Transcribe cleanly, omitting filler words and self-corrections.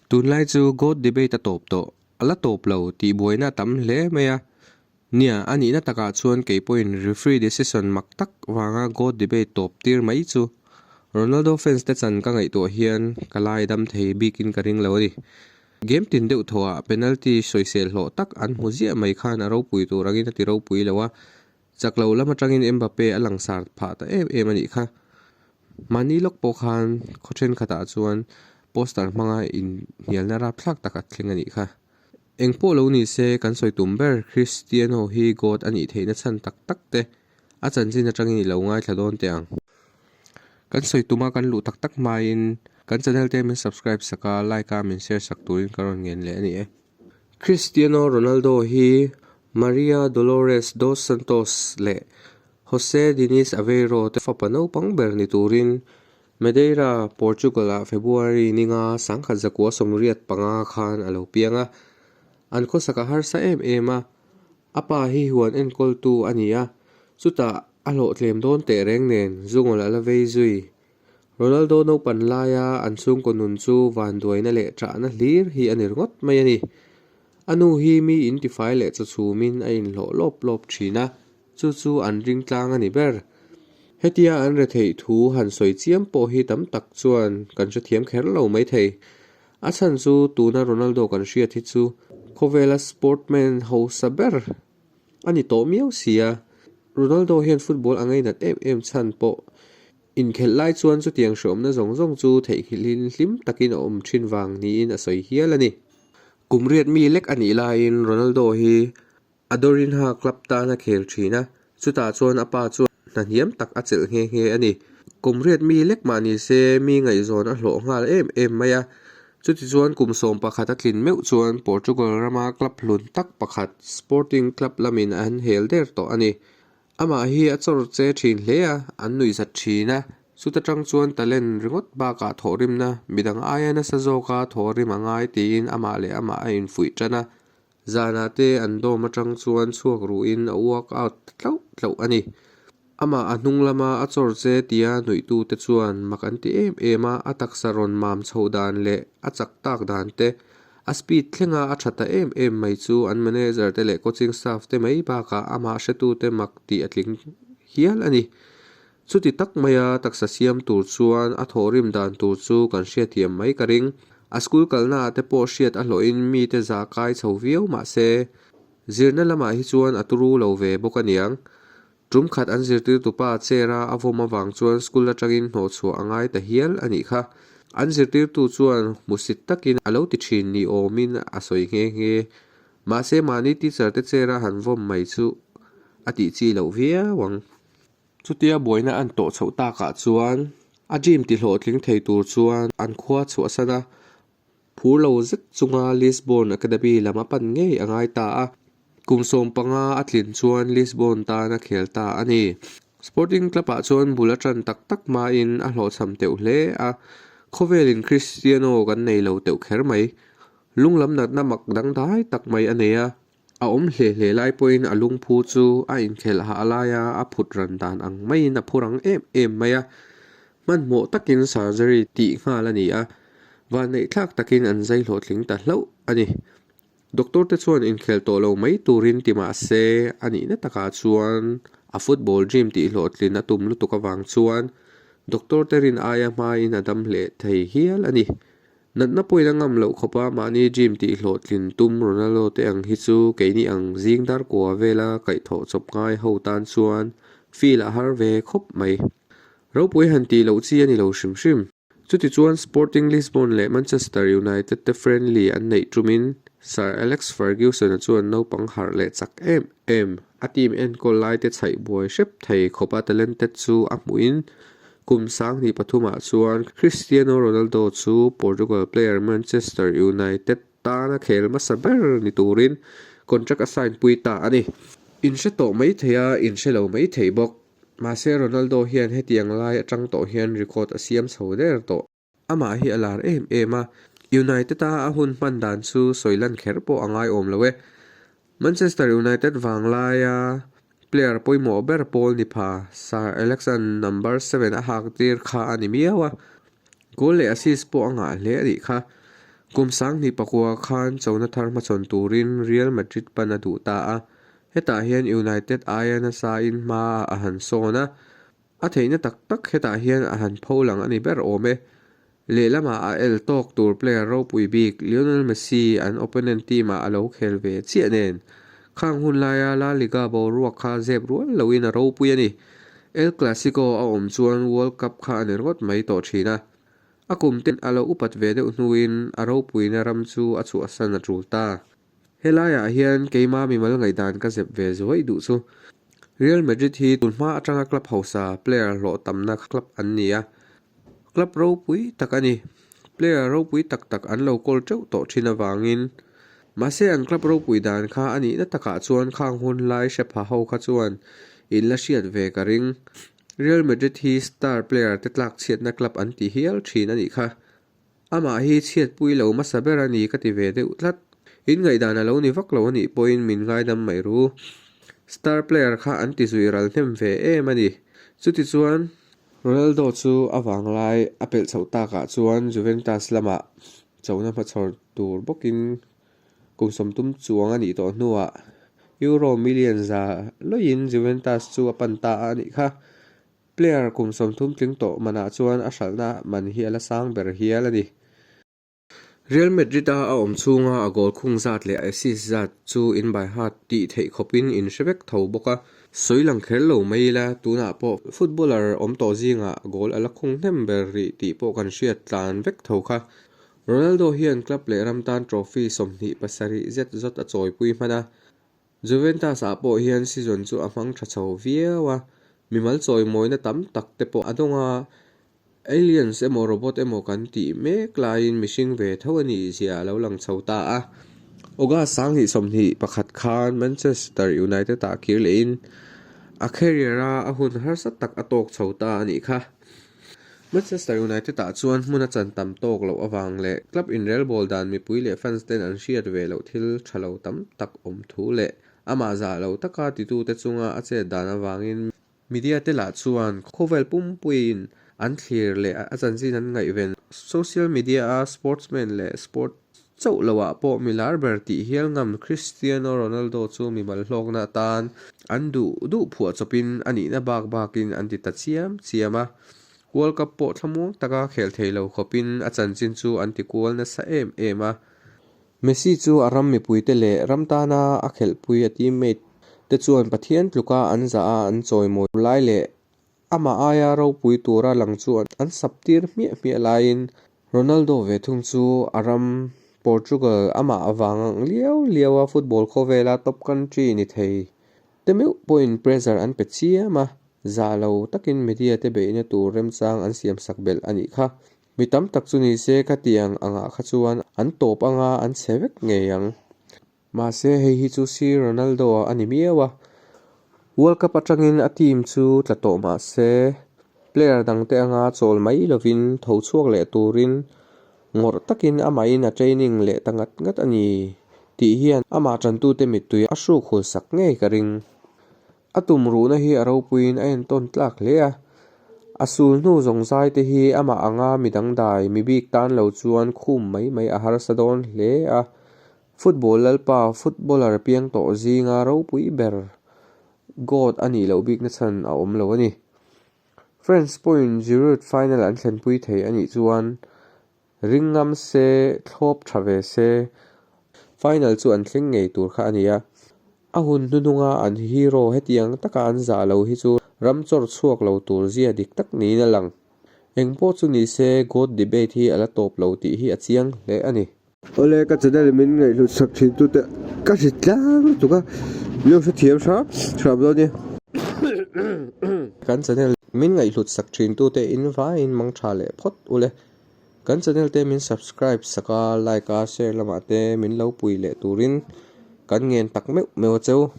Tunlai chu God debate a tawp tawh, a la tawp lo tih buaina a tam hle mai a. Nia, a nihna takah chuan kei pawhin referee decision mak tak vanga God debate tawp tir mai chu Ronaldo fans te chan ka ngaihtuah hian ka lai dam thei bikin ka ring lo a ni. Game tin deuh thawhah penalty sawisel hlawh tak an hmu ziah mai khan a ropui tur angin a ti ropui lo a, Chak lo lam atangin Mbappe a langsar phah ta em em a nih kha. Mahni lawk pawh khan khaw thenkhatah chuan poster hmanga inhnialna rapthlak tak a thleng a nih kha. Eng pawh lo ni se kan sawi tum ber Cristiano hi God a nih theihna chhan tak tak te a chanchin atangin i lo ngaithla dawn teh ang. Kan sawi tuma kan luh tak tak hmain kan channel te min subscribe sak a, like a min share sak turin ka rawn ngen leh a ni e. Cristiano Ronaldo hi Maria Dolores dos Santos leh Jose Dinis Aveiro te fapa naupang ber ni turin Madeira, Portugal-ah February ninga 1985 khan a lo piang a. An khawsak a harsa em em a, a pa hi huan enkawltu a ni a, chutah a hlawhtlem dawn tehreng nen zungawl a la vei zui. Ronaldo naupan laia an chhungkaw nun chu vanduaina leh ṭahna hlir hi a ni ringawt mai a ni. A nu hi mi intifai leh chawchhumin a inhlawh lawp lawp ṭhin a, chu chu an ring tlang a ni ber. Hetia an retheih thu han sawi chiam pawh hi tam tak chuan kan hrethiam kher lo maithei. A chhan chu tuna Ronaldo kan hriat hi chu khawvela sportman hausa ber a ni tawh miau si a. Ronaldo hian football a ngainat em em chhan pawh Inkhelh lai chuan chutiang hreawmna zawng zawng chu theihnghilhin hlim takin a awm thin vang niin a sawi hial a ni. Kum riat mi lek a nih laiin Ronaldo hi Adorinha club tan a khel thin a, chutah chuan a pa chuan hna hniam tak a chelh nghe nghe a ni. Kum riat mi lek mah ni se mi ngaihzawn a hlawh nghal em em mai a, chutichuan kum 11 a tlin meuh chuan Portugal rama club hlun tak pakhat Sporting Club lamin an hel der tawh a ni. Amah hi a chawr che thin hle a, an nuihzat thin a, chuta tang chuan talent ringawt bakah thawhrimna midang aia nasa zawka thawhrim a ngai tiin amah leh amah a infuih tan a, zanah te an dawm atang chuan chhuak ruhin a work out ta tlauh tlauh a ni. Amah a hnung lama a chawr che tia nuihtute chuan mak an ti em em a, a taksa rawn mam chhoh dan leh a chak tak dan te, A speed thlenga a tha ta em em mai chu an manager te leh coaching staff te mai bakah amah hretute mak tih a tling hial a ni. Chuti tak maia taksa siam tur chuan a thawhrim dan tur chu kan hriatthiam mai ka ring. A school kalnaah te pawh hriat a hlawhin mite za kai chho viau mah se, zirna lamah hi chuan a turu lo ve bawk a niang. Tum khat an zirtirtupa chair-a a vawm avang chuan school atangin hnawhchhuah a ngai ta hial a nih kha. An zirtirtu chuan hmusit takin a lo ti thin ni awmin a sawi nghe nghe. Mahse mahni teacher te chair-a han vawm mai chu a tih chi loh viau ang. Chutia buaina an tawh chhoh takah chuan a dream ti hlawhtling thei tur chuan an khua chhuahsan a, Phur lo zet chunga Lisbon Academy lam a pan ngei a ngai ta a, kum 15 a tlin chuan Lisbon tan a khel ta a ni. Sporting Club-ah chuan bul a tan tak tak hmain a hlawhchham teuh hle a, khawvelin Cristiano kan nei lo teuh kher mai. Lunglam natna mak dangdai tak mai a nei a, a awm hle hle lai pawhin a lungphu chu a inkhelh hah laia a phut ran dan ang maiin a phu rang em em mai a, hmanhmawh takin surgery tih nghal a ni a, vanneihthlak takin an zai hlawhtling ta hlauh a ni. Doctor te chuan inkhel tawh lo mai turin ti mah se a nihna takah chuan a football dream tih hlawhtlin a tum lutuk avang chuan doctor te rin aia hmain a dam hleh thei hial a ni. Natna pawhin a ngam loh khawp a, mahni dream tih hlawhtlin tum Ronaldo te ang hi chu keini ang zing dar kua vela kaihthawh chawp ngai ho tan chuan feel a har ve khawp mai. Ropui han tih loh chi a ni lo hrim hrim. Chutichuan Sporting Lisbon leh Manchester United te friendly an neih tumin Sir Alex Ferguson-a chuan naupang harh leh chak em em a team enkawl lai te chhaih buai hrep thei khawpa talented chu a hmuhin Kum 2003 ah chuan Cristiano Ronaldo chu Portugal player Manchester United tana khel hmasa ber ni turin contract a sign pui ta a ni. In hre tawh mai thei a, in hre lo mai thei bawk. Mahse Ronaldo hian hetiang lai atang tawh hian record a siam chho der tawh. Amah hi a lar em em a, United-a a hun hman dan chu sawi lan kher pawh a ngaiawm lo e. Manchester United vanglaia player pawimawh ber pawl ni pha Sir Alex-a'n number 7 a hak tir kha a ni miau a, goal leh assist pawh a ngah hle a nih kha. Kum 2009 khan chona thar hmachhawn turin Real Madrid pan a duh ta a, hetah hian United aia nasain hma a han sawn a, a theihna tak tak hetah hian a han pho lang a ni ber awm e. Lehlamah a el tawk tur player ropui bik Lionel Messi an opponent team-ah a lo khel ve chiah nen, khang hun laia La Liga boruak kha zep rual loin a ropui a ni. El Clasico a awm chuan World Cup kha a ni ringawt mai tawh thin a. A kum ten a lo upat ve deuh hnuin a ropuina ram chu a chhuahsan a tul ta. Helaiah hian keima mimal ngaihdan ka zep ve zuai duh chu. Real Madrid hi tun hma atanga club hausa player hlawh tamna club an ni a. Club ropui tak a ni. Player ropui tak tak an lo kawl teuh tawh thin avangin. Mahse an club ropui dan kha a nihna takah chuan khang hun lai hre pha ho kha chuan in la hriat ve ka ring. Real Madrid hi star player te tlak chhiatna club an ti hial thin a nih kha. Amah hi chhiatpui lo hmasa ber a ni ka ti ve deuh tlat. In ngaihdan a lo ni vak lo a nih pawhin min ngaidam mai ru. Star player kha an ti zui ral hnem ve em a ni. Chutichuan, Ronaldo chu a vanglai a pelh chhoh takah chuan Juventus lamah chona hmachhawr tur bawkin Kum 30 chuang a nih tawh hnuah Euro million za lawiin Juventus chu a pan ta a nih kha. Player kum 30 tling tawh manah chuan a hralhna man hi a la sang ber hial a ni. Real Madrid-a a awm chhunga a goal khung zat leh a assist zat chu in by heart tih theih khawpin in hre vek tho bawk a. Sawi lang kher lo mai ila, tunah pawh footballer awm tawh zingah goal a la khung hnem ber rih tih pawh kan hriat tlan vek tho kha. Ronaldo hian club leh ram tan trophy 27 zet zawt a chawipui hman a, Juventus ah pawh hian season chu a hmang tha chho viau a, mimal chawimawina tam tak te pawh a dawng a, aliens emaw robot emaw kan tih mek laiin mihring ve tho a nih zia a lo lang chho ta a. August 2021 khan Manchester United ah kir lehin a career a a hun harsa tak a tawk chho ta a nih kha. Manchester United ah chuan hmun a chan tam tawk loh avang leh club inrelbawl dan mipui leh fans ten an hriat ve loh thil tha lo tam tak awm thu leh amah zah lo taka titute chunga a chet dan avangin media te lah chuan khawvel pumpuiin an thlir leh a chanchin an ngaihven. Social media a sportsman leh sport Chauh loah pawh mi lar ber tih hial ngam Cristiano Ronaldo chu mi malhlawkna atan an duh duh phuah chawpin a nihna bak bakin an ti ta chiam chiam a. World Cup pawh thlamuang taka khel thei lo khawpin a chanchin chu an ti kual nasa em em a. Messi chu a ram mipuite leh ram tana a khelhpui a teammate te chuan Pathian tluka an zah a an chawimawi lai leh Amah aia ropui tura lang chu an sap tir hmiah hmiah laiin Ronaldo ve thung chu a ram Portugal amah avang ang liau liau a football khawvela top country ni thei te meuh pawhin pressure an pe chiam a, zah lo takin media te beihna tur remchang an siam sak belh a nih kha. Mi tam tak chu ni se khatiang angah kha chuan an tawp anga an chhe vek ngei ang. Mahse hei hi chu Sir Ronaldo a ni miau a, World Cup atangin a team chu tla tawh mah se player dangte anga chawl mai lovin tho chhuak leh turin ngawrh takin amahin a training leh ta ngat ngat a ni tih hian amah tantute mittui a hruk hul sak ngei ka ring. A tum ruhna hi a ropuiin a entawn tlak hle a, a sul hnu zawng zai te hi amah anga mi dangdai mi bik tan lo chuan khum mai mai a harsa dawn hle a, football lalpa footballer piang tawh zinga ropui ber God a nih loh bikna chhan a awm lo a ni. France pawhin Giroud final an thlenpui thei a nih chuan Ring ngam se, thlawp tha ve se, final chu an thleng ngei tur kha a ni a. A hun hnuhnunga an hero hetiang taka an zah lo hi chu ram chawr chhuak lo tur zia dik tak niin a lang. Eng pawh chu ni se, God debate hi a la tawp lo tih hi a chiang hle a ni. Awle ka channel min ngaihhlut sak thin tute ka hre tlang lutuk a, min lo hrethiam hram hram dawn nia. Kan channel min ngaihhlut sak thin tute in vaiin mang tha leh phawt ule. Kan channel te min subscribe sak a, like a, share lamah te min lo pui leh turin kan ngen tak meuh meuh a cheu.